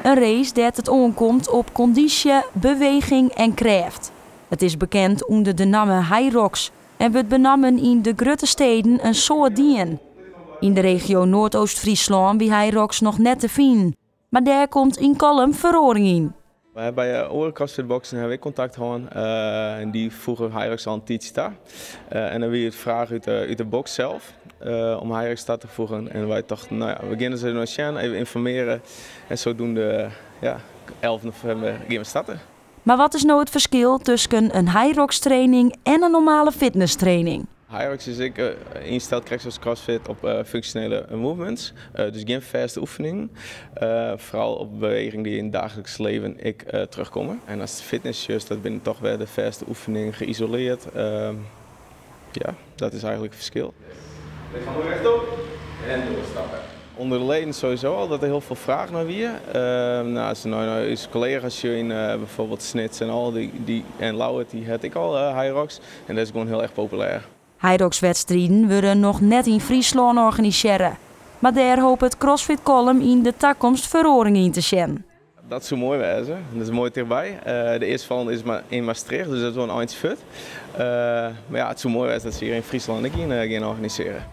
In race dêr't it oankomt op kondysje, beweging en krêft. It is bekend ûnder de namme Hyrox en wurdt benammen yn de grutte steden in soad dien. Yn de regio Noardoost-Fryslân wie Hyrox noch net te finen, mar dêr komt yn Kollum feroaring yn. We hawwe by oare CrossFit-boksen hawwe we ek kontakt hân en dy foegen Hyrox al in tiidsje ta. En dan wie it fraach út de boks sels om Hyrox ta te foegen. En wy tochten, no ja, we gean ris even nei sjen, even ynformearje. En sadoende, ja, 11 novimber gean we starte. Mar wat is no it ferskil tusken in Hyrox-training en in normale fitnesstraining? Hyrox is ek ynsteld, krekt sa as CrossFit, op funksjonele movements. Dus gjin fêste oefeningen. Foaral op bewegingen dy't yn it daagliks leven ek terugkomme. En ast fitness sjochst, dat binne toch wer de fêste oefeningen, geïsoleerd. Ja, dat is eigentlik it ferskil. Lichem rjochtop en doorstappen. Under de leden sowieso al dat der hiel folle fraach nei wie. No, as we nei ús kollega's sjogge yn byfoarbyld Snits en al dy en Ljouwert, dy hat ek al Hyrox en dat is gewoan hiel erch populêr. Hyrox-wedstriden wurde noch net yn Fryslân organisearre, mar dêr hopet CrossFit Kollum yn de takomst feroaring yn te sjen. Dat soe moai wêze. Dat is moai tichtby. De earstfolgjende is yn Maastricht, dus dat is wol in eintsje fuort. Mar ja, it soe moai wêze dat se hjir yn Fryslân ek ien gean organisearje.